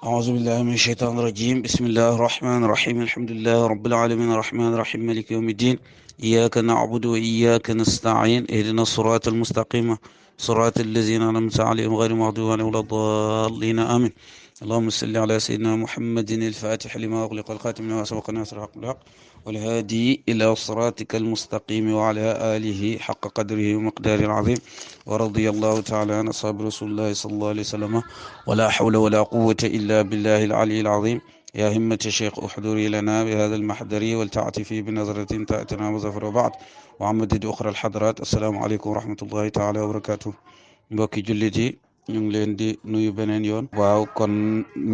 أعوذ بالله من الشيطان الرجيم بسم الله الرحمن الرحيم الحمد لله رب العالمين الرحمن الرحيم مالك يوم الدين إياك نعبد وإياك نستعين اهدنا الصراط المستقيم صراط الذين أنعمت عليهم غير المغضوب عليهم ولا الضالين آمين اللهم صل على سيدنا محمد الفاتح لما أغلق الخاتم لما سبق ناصر الحق بالحق والهادي إلى صراطك المستقيم وعلى آله حق قدره ومقداره العظيم ورضي الله تعالى عن أصحاب رسول الله صلى الله عليه وسلم ولا حول ولا قوة إلا بالله العلي العظيم يا همة الشيخ احضري لنا بهذا المحضر ولتعطفي بنظرة تأتنا وظفر وبعد وعمدد أخرى الحضرات السلام عليكم ورحمة الله تعالى وبركاته mbokki jullit yi ñu ngi leen di nuyu beneen yoon waaw kon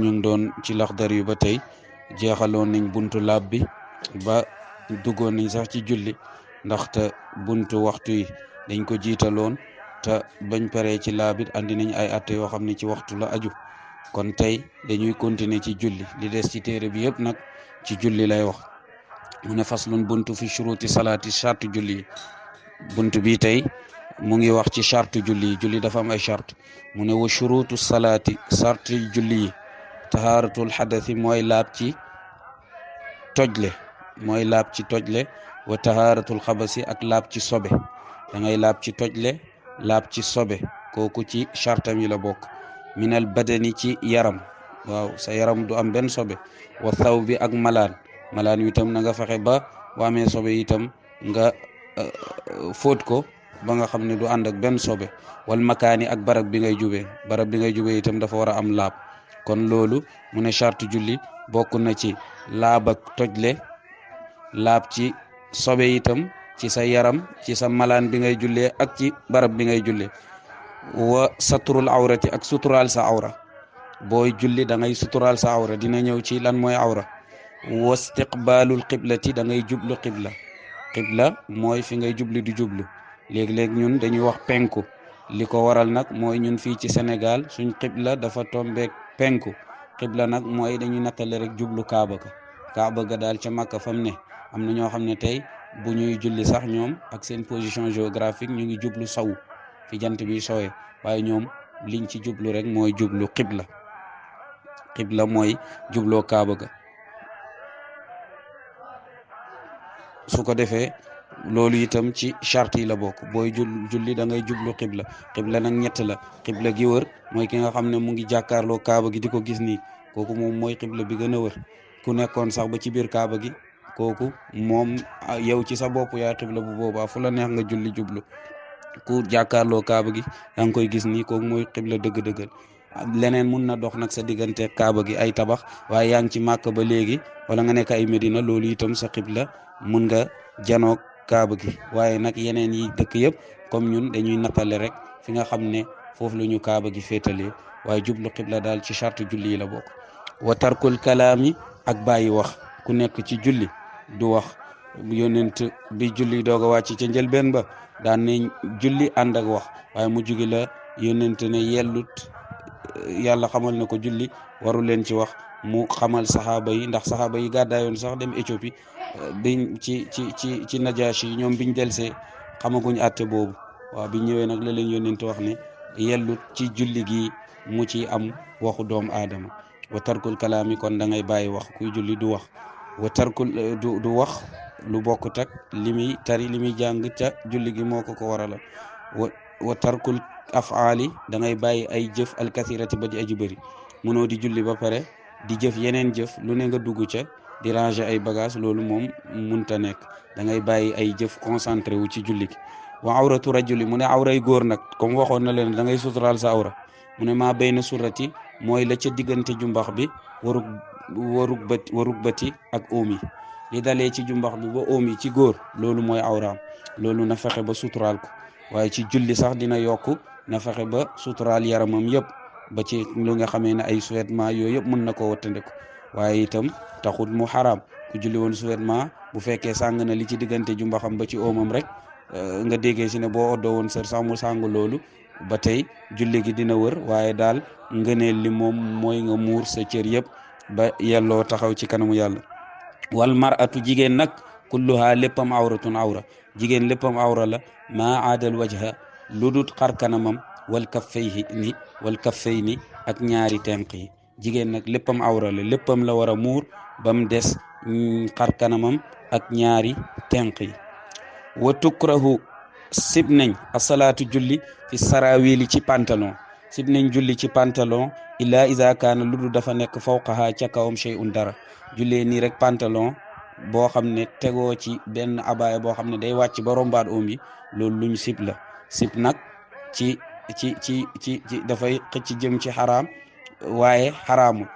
ñu ngi doon ci laxdar yu ba tey jeexaloon nañ buntu laab bi ba duggoon nañ sax ci julli ndaxte buntu waxtu yi dañ ko jiitaloon te bañ paree ci laabit andi nañ ay atte yoo xam ne ci waxtu la aju kon tey dañuy continuer ci julli li des ci téere bi yëpp nag ci julli lay wax mu ne faslun buntu fi shuruti salaati charte julli yi buntu bi tey mu ngi wax ci charte julli yi julli dafa am ay charte mu ne wa shurutu salaati charte julli yi tahaaratul xadasi mooy laab ci tojle wa tahaaratul xabasi ak laab ci sobe da ngay laab ci tojle laab ci sobe kooku ci chartam yi la bokk minal badani ci yaram waaw sa yaram du am benn sobe wa saw bi ak malaan wi itam na nga fexe ba bu amee sobe itam nga fóot ko ba nga xam ne du ànd ak benn sobe wal makaani ak barab bi ngay jubee itam dafa war a am laab kon loolu mu ne charte julli bokk na ci laab ak tojle laab ci sobe itam ci sa yaram ci sa malaan bi ngay jullee ak ci barab bi ngay jullee wa satrul awrati ak suturaal sa awra booy julli da ngay suturaal sa awra dina ñëw ci lan mooy awra wa istiqbaalul qiblati da ngay jublu qibla mooy fi ngay jubli di jublu léeg-léeg ñun dañuy wax penku li ko waral nag mooy ñun fii ci Sénégal suñ qibla dafa tombeek penku qibla nag mooy dañuy nattale rek jublu kaaba ga daal ca Makka fam ne am na ñoo xam ne tey bu ñuy julli sax ñoom ak seen position géographique ñu ngi jublu saw fi jant bi sowee waaye ñoom liñ ci jublu rek mooy jublu qibla mooy jubloo kaaba ga su ko defee loolu itam ci charte yi la bokk booy julli da ngay jublu qibla nag ñett la qibla gi wër mooy ki nga xam ne mu ngi jàkkaarloo kaaba gi di ko gis nii kooku moom mooy qibla bi gën a wër ku nekkoon sax ba ci biir kaaba gi kooku moom yow ci sa bopp yaa qibla bu boobaa fu la neex nga julli jublu ku jàkkaarloo kaaba gi yaa ngi koy gis nii kooku mooy qibla dëgg-dëggal leneen mun na dox nag sa diggante kaaba gi ay tabax waaye yaa ngi ci màkk ba léegi wala nga nekk ay Medina loolu itam sa qibla mun nga janoog kaaba gi waaye nag yeneen yi dëkk yëpp comme ñun dañuy nattale rek fi nga xam ne foofu la ñu kaaba gi féetalee waaye jublu qibla daal ci charte julli yi la bokk wa tarkul kalaami ak bàyyi wax ku nekk ci julli du wax yonent bi julli doog a wàcc ca njëlbeen ba daan ne julli ànd ak wax waaye mu jugi la yonent ne yellut yàlla xamal na ko julli waru leen ci wax mu xamal saxaaba yi ndax saxaaba yi gàddaayoon sax dem Éthiopie biñ ci Najaasi yi ñoom biñ delsee xamaguñ àtte boobu waaw biñ ñëwee nag la leen yonent wax ne yellut ci julli gi mu ci am waxu doomu aadama wa tarkul kalaami kon da ngay bàyyi wax kuy julli du wax wa tarkul du wax lu bokkut ak li muy tari li muy jàng ca julli gi moo ko waralal wa tarkul afaali da ngay bàyyi ay jëf alkathirati ba di aji bëri mënoo di julli ba pare di jëf yeneen jëf lu ne nga dugg ca di ranger ay bagage loolu moom munta nekk da ngay bàyyi ay jëf concentré wu ci julli gi wa awratu rajuli mu ne awray góor nag comme waxoon na leen da ngay suturaal sa awra mu ne maa bayna surati mooy la ca diggante jumbax bi warug bati ak oom yi li dalee ci jumbax bi ba oom yi ci góor loolu mooy awraam loolu na fexe ba suturaal ko waaye ci julli sax dina yokk na fexe ba suturaal yaramam yëpp ba ci lu nga xamee ne ay sous-vêtements yooyu yëpp mën na ko wattandiku waaye itam taxut mu xaraam ku julli woon sous-vêtements bu fekkee sàng na li ci diggante jumbaxam ba ci oomam rek nga déggee si ne boo oddoo woon sër sax mu sàng loolu ba tey julli gi dina wër waaye daal ngëneel li moom mooy nga muur sa cër yëpp ba yelloo taxaw ci kanamu yàlla wal mar'atu jigéen nag kulluha léppam awratun awra jigéen léppam awra la maa aadal wajha lu dut xar kanamam wal kaffayni ak ñaari tenq yi jigéen nag léppam awra la léppam la war a muur ba mu des xar kanamam ak ñaari tenq yi. wa tukrahu sib nañ asalaatu julli fi sarawili ci pantalon sib nañ julli ci pantalon illa iza kaana ludu dafa nekk fawqaha ca kawam shay'un dara jullee nii rek pantalon boo xam ne tegoo ci benn abaya boo xam ne day wàcc ba rombaat oom yi loolu luñ sib la sib nag ci dafay xëcc jëm ci xaraam waaye xaraamul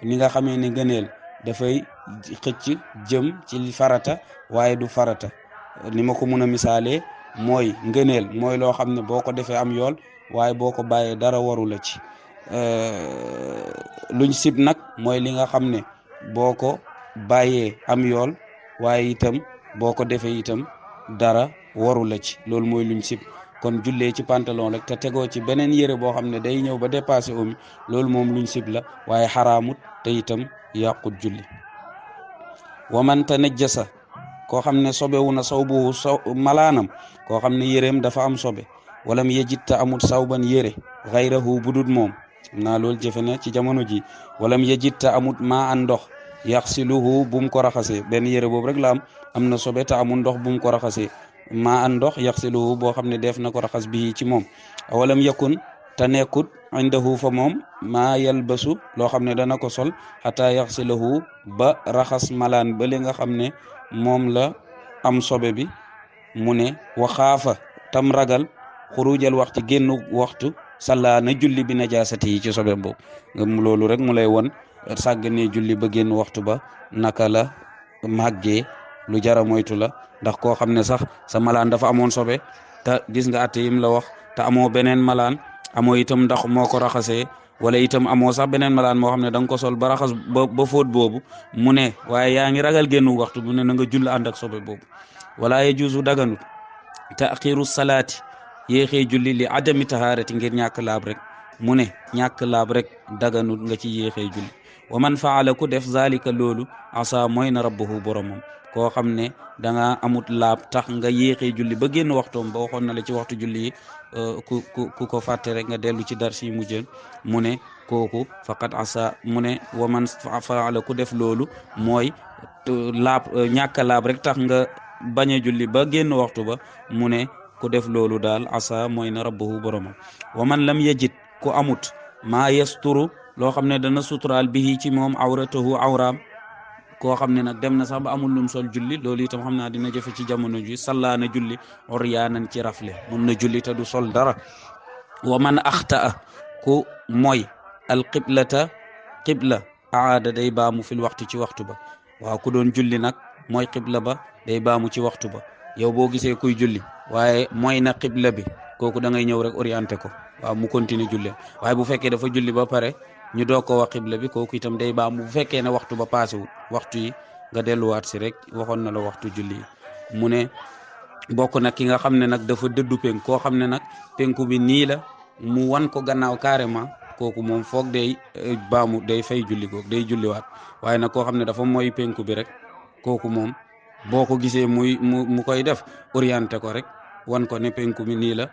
ni nga xamee ne ngëneel dafay xëcc jëm ci farata waaye du farata ni ma ko mun a misaalee mooy ngëneel mooy loo xam ne boo ko defee am yool waaye boo ko bàyyee dara waru la ci luñ sib nag mooy li nga xam ne boo ko bàyyee am yool waaye itam boo ko defee itam dara waru la ci loolu mooy luñ sib kon jullee ci pantalon rek te tegoo ci beneen yére boo xam ne day ñëw ba dépassé omi loolu moom luñ sib la waaye xaraamut te itam yàqut julli. waman tanajjasa koo xam ne sobewu na sawbuhu malaanam koo xam ne yéreem dafa am sobe walam yejitta amut sawban yére xayrahu budut moom naa loolu jëfe na ci jamono ji walam yejitta amut maa an ndox yaxsiluhu bum ko raxasee benn yére boobu rek la am na sobe te amul ndox bum ko raxasee maa an ndox yaxsiluhu boo xam ne def na ko raxas bi ci moom walam yakun te nekkut indahu fa moom maa yalbasu loo xam ne dana ko sol xataa yaxsilahu ba raxas malaan ba li nga xam ne moom la am sobe bi mu ne waxaafa tam ragal xurujal waxtu génn waxtu salla na julli bi najaasati yi ci sobe boobu loolu rek mu lay won sàggane julli ba génn waxtu ba naka la màggee lu jara moytu la ndax koo xam ne sax sa malaan dafa amoon sobe te gis nga atte yim la wax te amoo beneen malaan amoo itam ndax moo ko raxasee wala itam amoo sax beneen malaan moo xam ne da nga ko sol ba raxas ba fóot boobu mu ne waaye yaa ngi ragal génnu waxtu mu ne na nga jull ànd ak sobe boobu wala yajuuzu daganut taxiru salaati yéexee julli li adami taharati ngir ñàkk laab rek mu ne ñàkk laab rek daganut nga ci yéexee julli wa man faala ku def zalika loolu asa mooy na rabbahu boromam koo xam ne da nga amut laab tax nga yéexee julli ba génn waxtoom ba waxoon na la ci waxtu julli yi ku ko fàtte rek nga dellu ci dars yi mujjën mu ne kooku faqat asa mu ne wa man faala ku def loolu mooy laab ñàkk laab rek tax nga bañ a julli ba génn waxtu ba mu ne ku def loolu daal asa mooy na rabbahu boromam wa man lam yajid ku amut maa yasturu loo xam ne dana suturaal bihi ci moom awratahu awraam koo xam ne nag dem na sax ba amul lum sol julli loolu itam xam naa dina jafe ci jamono ji sallaa na julli uryaanan ci rafle mun na julli te du sol dara wa man axtaa ku mooy al qiblata qibla aada day baamu fil waxtu ci waxtu ba waaw ku doon julli nag mooy qibla ba day baamu ci waxtu ba yow boo gisee kuy julli waaye mooy na qibla bi kooku da ngay ñëw rek orienté ko waaw mu continuer julli waaye bu fekkee dafa julli ba pare ñu doog ko wax qibla bi kooku itam day baamu bu fekkee ne waxtu ba passé wul waxtu yi nga delluwaat si rek waxoon na la waxtu julli yi mu ne bokk nag ki nga xam ne nag dafa dëddu penku koo xam ne nag penku bi nii la mu wan ko gannaaw carrément kooku moom foog day baamu day fay julli googu day julliwaat waaye nag koo xam ne dafa mooy penku bi rek kooku moom boo ko gisee mu koy def orienté ko rek wan ko ne penku bi nii la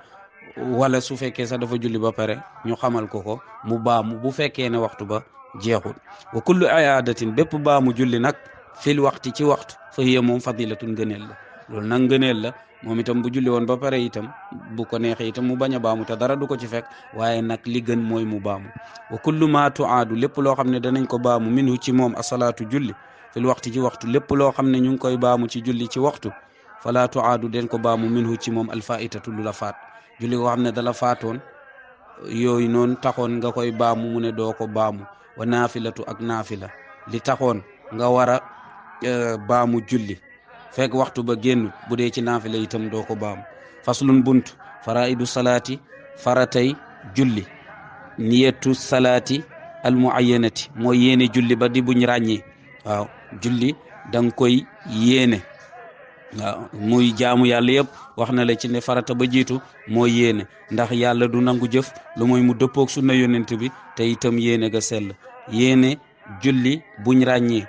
wala su fekkee sax dafa julli ba pare ñu xamal ko mu baamu bu fekkee ne waxtu ba jeexul wa kullu iyaadatin bépp baamu julli nag fil waxti ci waxtu fa hiya moom fadilatun ngëneel la loolu nag ngëneel la moom itam bu julli woon ba pare itam bu ko neexee itam mu bañ a baamu te dara du ko ci fekk waaye nag li gën mooy mu baamu wa kullu ma tuaadu lépp loo xam ne danañ ko baamu minhu ci moom asalaatu julli fil waxti ci waxtu lépp loo xam ne ñu ngi koy baamu ci julli ci waxtu fala tuaadu den ko baamu minhu ci moom alfaitatu lu la faat julli koo xam ne dala faatoon yooyu noonu taxoon nga koy baamu mu ne doo ko baamu wa naafilatu ak naafila li taxoon nga war a baamu julli fekk waxtu ba génn bu dee ci naafila itam doo ko baamu faslun bunt faraidu salaati faratay julli niyatu salaati al muayyanati mooy yéene julli ba di buñ ràññee waaw julli da nga koy yéene waaw muy jaamu yàlla yëpp wax na la ci ne farata ba jiitu moo yéene ndax yàlla du nangu jëf lu mooy mu dëppoog sunna yonent bi te itam yéene ga sell yéene julli buñ ràññee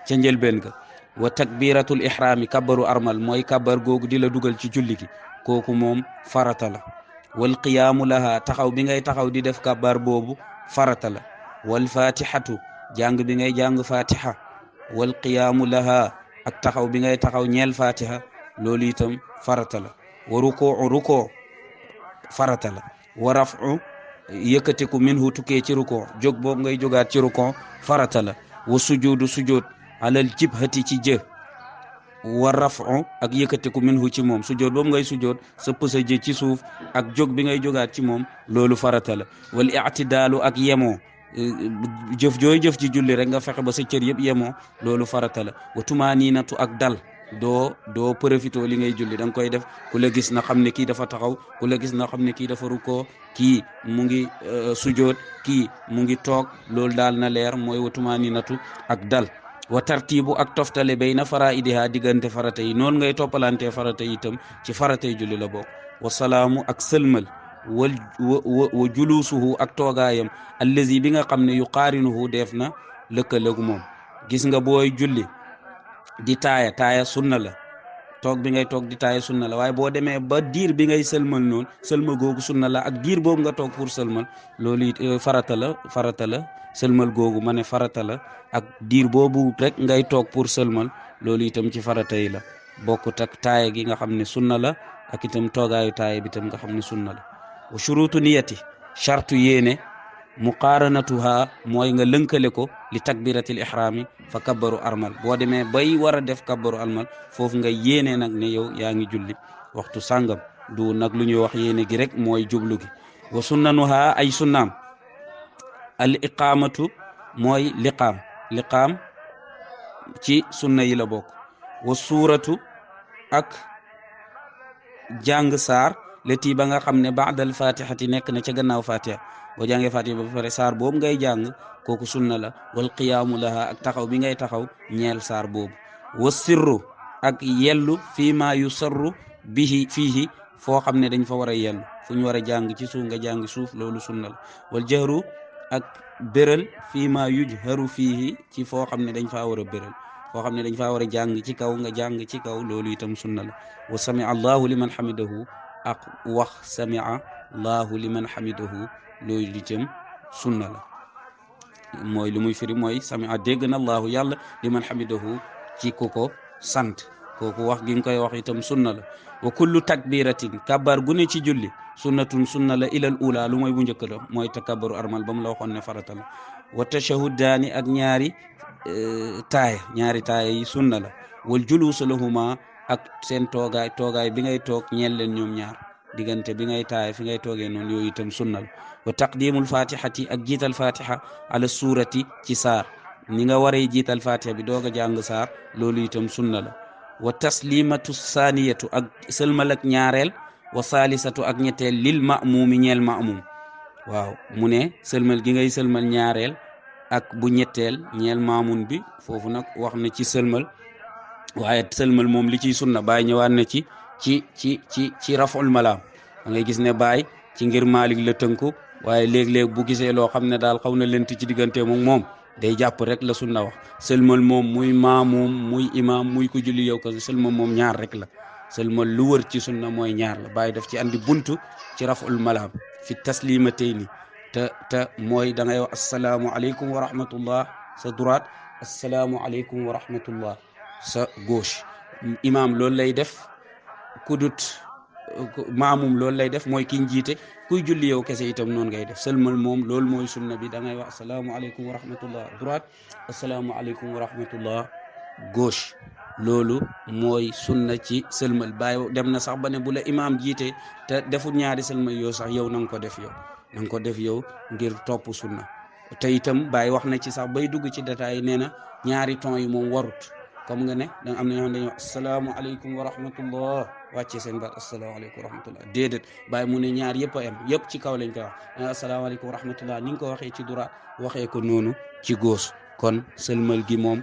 ca njëlbeen ga wa takbiratul ihrami kabbaru armal mooy kabbar googu di la dugal ci julli gi kooku moom farata la wal qiyaamu laha taxaw bi ngay taxaw di def kabbar boobu farata la wal fatihatu jàng bi ngay jàng fatiha wal qiyaamu laha ak taxaw bi ngay taxaw ñeel fatiha loolu itam farata la wa rukoo farata la wa rafu yëkkatiku minhu tukkee ci rukoo jóg boobu ngay jógaat ci rukoo farata la wa sujudu sujud alal jibhati ci jë wa rafu ak yëkkatiku minhu ci moom sujud boobu ngay sujud sëpp sa jë ci suuf ak jóg bi ngay jógaat ci moom loolu farata la wal i'tidaalu ak yemoo jëf jooy jëf ci julli rek nga fexe ba sa cër yëpp yemoo loolu farata la wa tumaninatu ak dal doo profité li ngay julli da nga koy def ku la gis na xam ne kii dafa taxaw ku la gis na xam ne kii dafa rukkoo kii mu ngi sujoot kii mu ngi toog loolu daal na leer mooy wa tumaninatu ak dal wa tartibu ak toftale bayna faraidiha diggante farata yi noonu ngay toppalante farata yi itam ci faratay julli la bokk wa salaamu ak sëlmal wa julusuhu ak toogaayam allazi bi nga xam ne yu qaarinuhu def na lëkkaleegu moom gis nga booy julli di taaya sunna la toog bi ngay toog di taaya sunna la waaye boo demee ba diir bi ngay sëlmal noonu sëlmal googu sunna la ak diir boobu nga toog pour sëlmal loolu it farata la sëlmal googu ma ne farata la ak diir boobu rek ngay toog pour sëlmal loolu itam ci farata yi la bokkut ak taaya gi nga xam ne sunna la ak itam toogaayu taaya bi itam nga xam ne sunna la wa shurutu niyati chartu yéene muqaaranatuha mooy nga lënkale ko li takbiratil ihrami fa kabbaru armal boo demee bay war a def kabbaru armal foofu nga yéene nag ne yow yaa ngi julli waxtu sàngam du nag lu ñuy wax yéene gi rek mooy jublu gi wa sunnanuha ay sunnaam al iqamatu mooy liqaam ci sunna yi la bokk wa suuratu ak jàng saar leti ba nga xam ne baadal fatihati nekk na ca gannaaw fatiha boo jàngee fatiha ba pare saar boobu ngay jàng kooku sunna la wal qiyaamu laha ak taxaw bi ngay taxaw ñeel saar boobu wa sirru ak yellu fii ma yusarru bihi fiihi foo xam ne dañ fa war a yellu fu ñu war a jàng ci suuf nga jàng suuf loolu sunna la wal jahru ak béral fii ma yujharu fiihi ci foo xam ne dañ faa war a béral foo xam ne dañ faa war a jàng ci kaw nga jàng ci kaw loolu itam sunna la wa sami allahu liman hamidahu ak wax samia allahu liman hamidahu loolu itam sunna la mooy li muy firi mooy samia dégg na allahu yàlla liman hamidahu ci ku ko sant kooku wax gi nga koy wax itam sunna la wa kullu takbiratin kabar gu ne ci julli sunnatun sunna la ilal ula lu mooy bu njëkk la mooy takabbaru armal ba mu la waxoon ne farata la wa tashahudaani ak ñaari taaya yi sunna la wal julusu lahuma ak seen toogaay bi ngay toog ñeel leen ñoom ñaar diggante bi ngay taaya fi ngay toogee noonu yooyu itam sunna la wa taqdimul fatihati ak jiital fatiha ala suurati ci saar ni nga waree jiital fatiha bi doog a jàng saar loolu itam sunna la wa taslimatu saniyatu ak sëlmal ak ñaareel wa salisatu ak ñetteel lil ma'mumi ñeel ma'mum waaw mu ne sëlmal gi ngay sëlmal ñaareel ak bu ñetteel ñeel maamun bi foofu nag wax na ci sëlmal waaye sëlmal moom li ciy sunna Baay ñëwaat na ci raful malaam da ngay gis ne Baay ci ngir Maalik la tënku waaye léeg-léeg bu gisee loo xam ne daal xaw na lent ci diggante moom day jàpp rek la sunna wax sëlmal moom muy maamum muy imam muy ku julli yow ko sëlmal moom ñaar rek la sëlmal lu wër ci sunna mooy ñaar la Baay daf ci andi buntu ci raful malaam fi taslimatayni te mooy da ngay wax assalaamu aleykum wa rahmatullah sa droite assalaamu aleykum wa rahmatullah sa gauche imam loolu lay def kudut maamum loolu lay def mooy kiñ jiite kuy julli yow kese itam noonu ngay def sëlmal moom loolu mooy sunna bi da ngay wax assalaamu aleykum wa rahmatullah droite assalaamu aleykum wa rahmatullah gauche loolu mooy sunna ci sëlmal Baay dem na sax ba ne bu la imam jiite te deful ñaari sëlmal yow sax yow na nga ko def yow ngir topp sunna te itam Baay wax na ci sax bay dugg ci détail nee na ñaari ton yi moom warut comme nga ne da am na ñoo xam ne dañuy wax assalaamu aleykum wa rahmatullah wàccee seen baat assalaamu aleykum wa rahmatullah déedéet Baay mu ne ñaar yëpp a am yëpp ci kaw lañ koy wax assalaamu aleykum wa rahmatullah ni nga ko waxee ci droite waxee ko noonu ci gauche kon sëlmal gi moom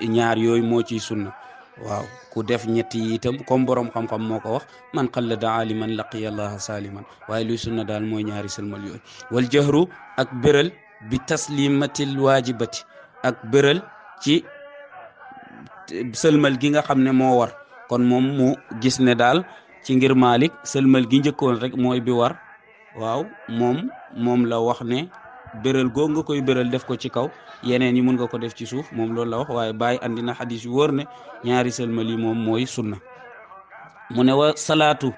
ñaar yooyu moo ciy sunna waaw ku def ñetti yi itam comme borom xam-xam moo ko wax man qallada aliman laqiya allaha saliman waaye luy sunna daal mooy ñaari sëlmal yooyu wal jahru ak béral bi taslimatil waajibati ak béral ci sëlmal gi nga xam ne moo war kon moom mu gis ne daal ci ngir Maalik sëlmal gi njëkkoon rek mooy bi war waaw moom la wax ne béral googu nga koy béral def ko ci kaw, yeneen yi mun nga ko def ci suuf, moom loolu la wax. waaye bàyyi andi na xadis yu wóor ne ñaari sëlmal yi moom mooy sunna. mu ne wa salaatu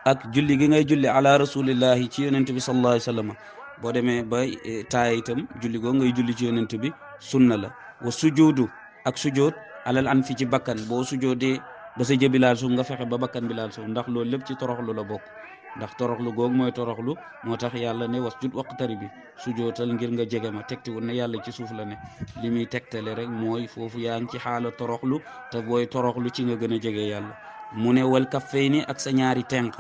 ak julli gi ngay julli ala rasulillahi ci yonent bi sallallahu alayhi wa sallam, boo demee ba taaya itam julli googu ngay julli ci yonent bi sunna la. wa sujuudu ak sujood alal an fi ci bakkan, boo sujoodee ba sa jëbi laal suuf nga fexe ba bakkan bi laal suuf, ndax loolu lépp ci toroxlu la bokk. ndax toroxlu googu mooy toroxlu, moo tax yàlla ne wasjud waqtari bi, sujootal ngir nga jege ma. tegtiwul ne yàlla ci suuf la ne, li muy tegtale rek mooy foofu yaa ngi ci xaala toroxlu, te booy toroxlu ci nga gën a jege yàlla. mu ne wal kaffayni ak sa ñaari tenq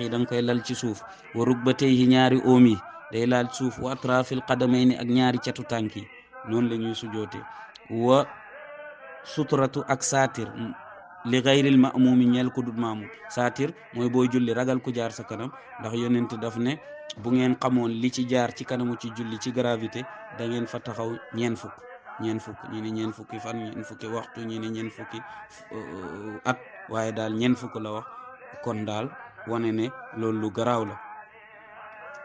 yi da nga koy lal ci suuf. wa rukbatayhi ñaari oom yi day laal suuf. wa atrafil qadamayni ak ñaari catu tànk yi noonu la ñuy sujoote. wa suturatu ak saatir li gayril ma'mumi ñeel ko dut maamum. saatir mooy booy julli ragal ku jaar sa kanam, ndax yonent daf ne bu ngeen xamoon li ci jaar ci kanamu ci julli ci gravité da ngeen fa taxaw ñeen fukk ñi ne ñeen fukki fan, ñeen fukki waxtu, ñi ne ñeen fukki at, waaye daal ñeen fukk la wax. kon daal wane ne loolu lu garaaw la.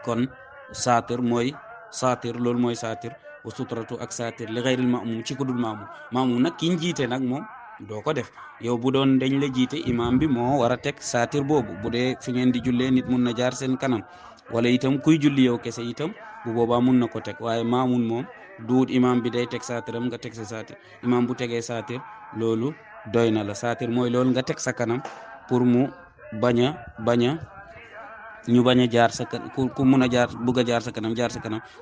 kon saatir loolu mooy saatir. wa suturatu ak saatir li gayril ma'mum ci ko dul maamum nag ki njiite nag moom doo ko def. yow bu doon dañ la jiite imam bi moo war a teg saatir boobu, bu dee fi ngeen di jullee nit mun na jaar seen kanam, wala itam kuy julli yow kese itam bu boobaa mun na ko teg. waaye maamun moom duut imam bi day teg saatiram nga teg sa saatir. imam bu tegee saatir loolu doy na la. saatir mooy loolu nga teg sa kanam pour mu bañ a jaar sa kanam, ku mun a jaar bugg a jaar sa kanam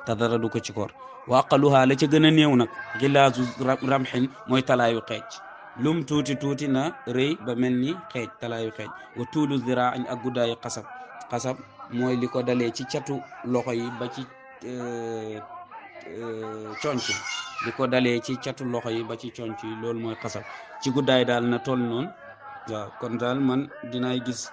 te dara du ko ci koor. wa aqaluha la ca gën a néew nag xilaasu ramxin mooy talaayu xeej. lum tuuti na rëy ba mel ni xeej, talaayu xeej. wa tuulu ziraain ak guddaayu xasab mooy li ko dalee ci catu loxo yi ba ci conc li ko dalee ci catu loxo yi ba ci conc yi, loolu mooy xasab. ci guddaay daal na toll noonu. waaw kon daal man dinaay gis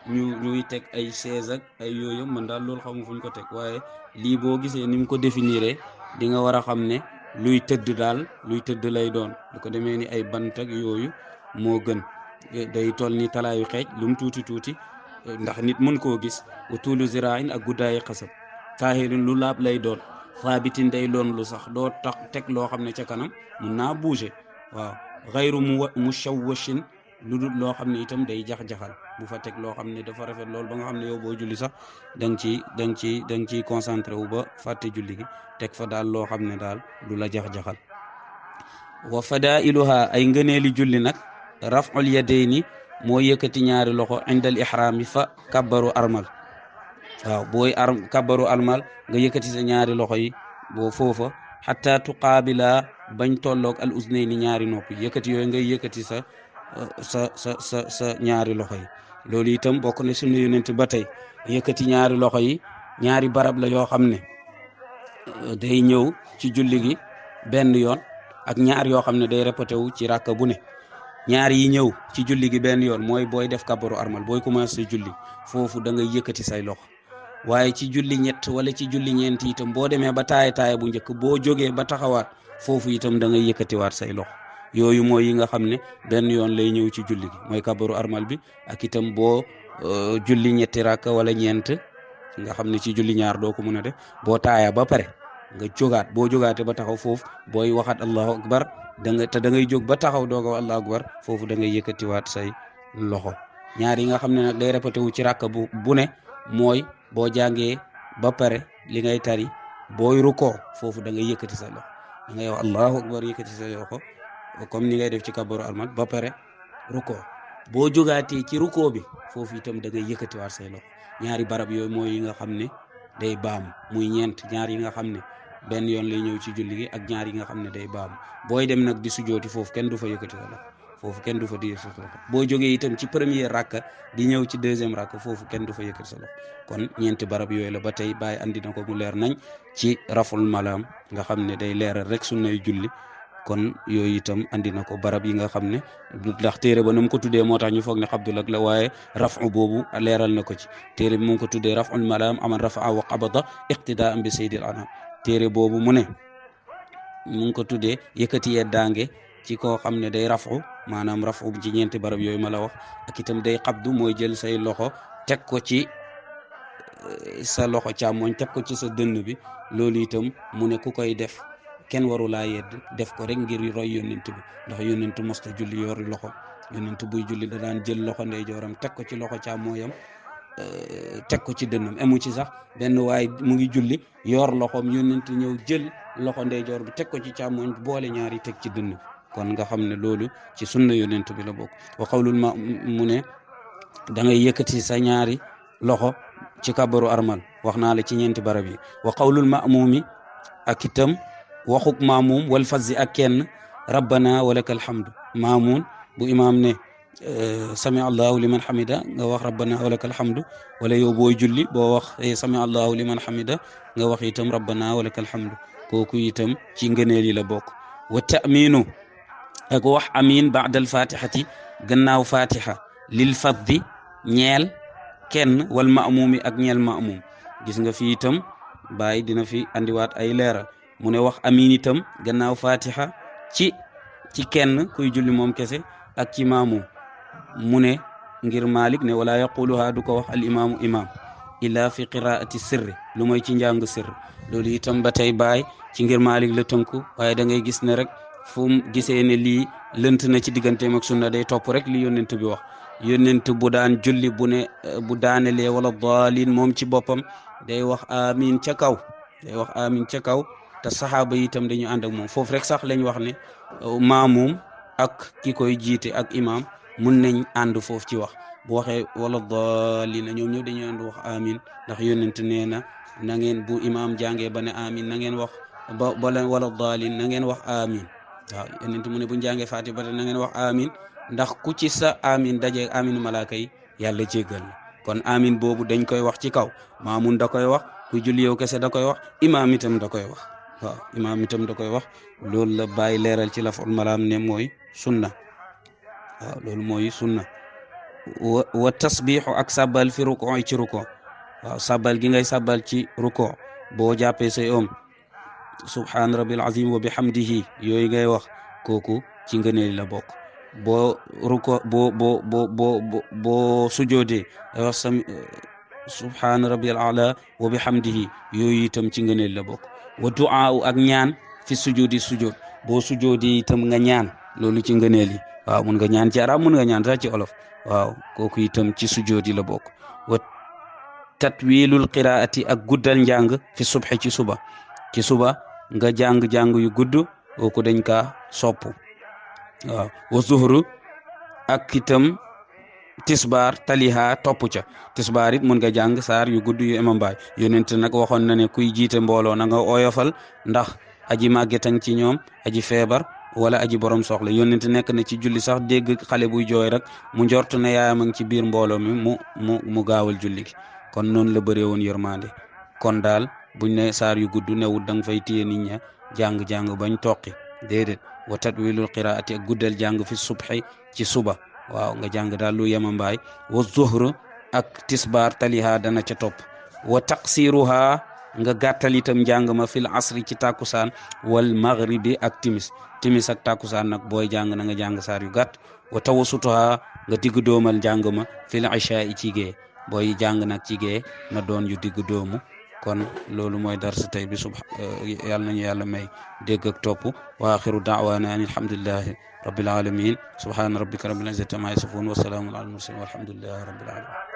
ñuy teg ay chaise ak ay yooyu, man daal loolu xamu fuñ ko teg. waaye lii boo gisee ni mu ko définiré di nga war a xam ne luy tëdd lay doon. lu ko demee ni ay bant ak yooyu moo gën. day toll ni talaayu xeej lum tuuti ndax nit mën koo gis. wa tuulu ziraain ak guddaayi xasab. taahirin lu laab lay doon. xaabitin day doon lu sax, doo tax teg loo xam ne ca kanam mun naa bouger. waaw xayru mushawwashin lu dul loo xam ne itam day jax-jaxal. bu fa teg loo xam ne dafa rafet lool ba nga xam ne yow boo julli sax da nga ciy concentré wu ba fàtte julli gi. teg fa daal loo xam ne daal du la jax-jaxal. wa fadailuha ay ngëneeli julli nag raf'ul yadayni moo yëkkati ñaari loxo indal ihraami fa kabbaru armal. waaw booy kabbaru armal nga yëkkati sa ñaari loxo yi boo foofa xatta tuqaabila bañ tolloog al uznayni ñaari nopp yëkkati yooyu ngay yëkkati sa ñaari loxo yi. loolu itam bokk na sunna yonent ba tey. yëkkati ñaari loxo yi ñaari barab la yoo xam ne day ñëw ci julli gi benn yoon, ak ñaar yoo xam ne day répété wu ci ràkka bu ne. ñaar yi ñëw ci julli gi benn yoon mooy booy def kabaru armal, booy commencé julli foofu da ngay yëkkati say loxo. waaye ci julli ñett wala ci julli ñeent itam boo demee ba taaya bu njëkk boo jógee ba taxawaat foofu itam da ngay yëkkatiwaat say loxo. yooyu mooy yi nga xam ne benn yoon lay ñëw ci julli gi mooy kabaru armal bi. ak itam boo julli ñetti ràkka wala ñeent nga xam ne ci julli ñaar doo ko mën a def, boo taaya ba pare nga jógaat, boo jógaatee ba taxaw foofu booy waxaat allahu akbar da ngay jóg ba taxaw doog a wax allahu akbar, foofu da ngay yëkkatiwaat say loxo. ñaar yi nga xam ne nag day répété wu ci ràkka bu ne mooy boo jàngee ba pare li ngay tari booy rukkoo foofu da ngay yëkkati sa loxo, da ngay wax allahu akbar yëkkati sa loxo comme ni ngay def ci kabaru armal ba pare rukkoo. boo jógaatee ci rukkoo bi foofu itam da ngay yëkkatiwaat say loxo. ñaari barab yooyu mooy yi nga xam ne day baamu, muy ñeent. ñaar yi nga xam ne benn yoon lay ñëw ci julli gi ak ñaar yi nga xam ne day baamu. booy dem nag di sujooti foofu kenn du fa yëkkati sa loxo, foofu kenn du fa di sa loxo. boo jógee itam ci première rakka di ñëw ci deuxième rakka foofu kenn du fa yëkkati sa loxo. kon ñeenti barab yooyu la ba tey bàyyi andi na ko mu leer nañ ci raful malaam nga xam ne day leeral rek sunnay julli. kon yooyu itam andi na ko barab yi nga xam ne ndax téere ba nu mu ko tuddee moo tax ñu foog ne xabdul ak la, waaye rafu boobu leeral na ko ci téere bi mu ngi ko tuddee raful malaam aman rafaa wa qabada iqtidaan bi sayyidil anam. téere boobu mu ne mu ngi ko tuddee yëkkati yeddaange ci koo xam ne day rafu, maanaam rafu ci ñeenti barab yooyu ma la wax. ak itam day xabdu mooy jël say loxo teg ko ci sa loxo càmmoñ teg ko ci sa dënn bi loolu itam mu ne ku koy def kenn waru laa yedd def ko rek ngir roy yónnent bi ndax yónnent mosta julli yori loxo yónnent buy julli da daan jël loxo ndeyjooram teg ko ci loxo càmmooyam teg ko ci dënnam emu ci sax benn waay mu ngi julli yor loxoom yónnent ñëw jël loxo ndeyjoor bi teg ko ci càmmooñ boole ñaari teg ci dënn bi kon nga xam ne loolu ci sunna yónnent bi la bokk wa qawlul ma mu ne da ngay yëkkati sa ñaari loxo ci kabaru armal wax naa la ci ñeenti barab yi wa qawlul ma'mumi ak itam waxuk maamum wal fazzi ak kenn rabbana walakal hamdu maamun bu imaam ne sami allahu liman hamida nga wax rabbana walakal hamdu wala yow booy julli boo wax sami allahu liman hamida nga wax itam rabbana walakal hamdu kooku itam ci ngëneel yi la bokk wa ta'minu ak wax amin ba'da al fatihati gannaaw fatiha lil faddi ñeel kenn wal ma'mumi ak ñeel ma'mum gis nga fi itam bàyyi dina fi andiwaat ay leeral mu ne wax amin itam gannaaw fatiha ci kenn kuy julli moom kese ak ci ma'mum mu ne ngir Malik ne wala yaquluha du ko wax al imaamu imam illa fi qiraati sirri lu mooy ci njàng sirr loolu itam ba tey baay ci ngir Malik la tënku waaye da ngay gis ne rek fu mu gisee ne lii lënt na ci digganteem ak sunna day topp rek li yónnent bi wax yónnent bu daan julli bu ne bu daanelee wala daalin moom ci boppam day wax amin ca kaw te saxaaba yi itam dañu ànd ak moom foofu rek sax lañ wax ne maamum ak ki koy jiite ak imam mun nañ ànd foofu ci wax bu waxee wala daalin ñoom ñëw dañu ànd wax amin ndax yónnent nee na na ngeen bu imam jàngee ba ne amin na ngeen wax wala daalin na ngeen wax amin waaw yónnent mu ne bu jàngee Faatiha ba na ngeen wax amin ndax ku ci sa amin daje amin malaaka yi yàlla jéggal la kon amin boobu dañ koy wax ci kaw maamun da koy wax ku julli yow kese da koy wax imaam itam da koy wax waaw imaam itam da koy wax loolu la bàyyi leeral ci la fol malaam ne mooy sunna waaw loolu mooy sunna wa tasbiixu ak sabbal fi ruko ci ruko waaw sabbal gi ngay sabbal ci ruko boo jàppee say om subhaan rabbil azim wa bihamdihi yooyu ngay wax kooku ci ngëneel la bokk boo ruko boo sujoodee wax subhaan rabbil ala wa bihamdihi yooyu itam ci ngëneel la bokk wa du'a ak ñaan fi sujudi sujud boo sujoodee itam nga ñaan loolu ci ngëneel yi waaw mun nga ñaan ci arab mun nga ñaan sax ci olof waaw kooku itam ci sujoodi la bokk wa tatwilul qiraati ak guddal njàng fi subhi ci suba nga jàng yu gudd kooku dañ ka sopp waaw wa zuhru ak itam tisbaar taliha topp ca tisbaar it mun nga jàng saar yu gudd yu imam baay yonent nag waxoon na ne kuy jiite mbooloo na nga oyofal ndax aji màggetang ci ñoom aji feebar wala aji borom soxla yonent nekk na ci julli sax dégg xale buy jooy rek mu njort ne yaayam a ngi ci biir mbooloo mi mu gaawal julli gi kon noonu la bëree woon yërmande kon daal buñ ne saar yu gudd newut da nga fay téye nit ña jàng bañ toqi déedéet wa tatwilul qiraati ak guddal jàng fi subhi ci suba waaw nga jàng daal lu yema mbaay wa zuhr ak tisbaar taliha dana ca topp wa taqsiruha nga gàttal itam njàng ma fil asri ci tàkkusaan wal maghribi ak timis ak tàkkusaan nag booy jàng na nga jàng saar yu gàtt wa tawasutuha nga digg doomal njàng ma fil isha ci gee booy jàng nag ci gee na doon yu digg doomu kon loolu mooy darsu tey bi yàlla nañu yàlla may dégg ak topp wa axiru da'wana an alhamdulillahi rabbil alamin subhana rabbika rabbil izzati amma yasifun wa salamun ala al mursalin walhamdulillahi rabbil alamin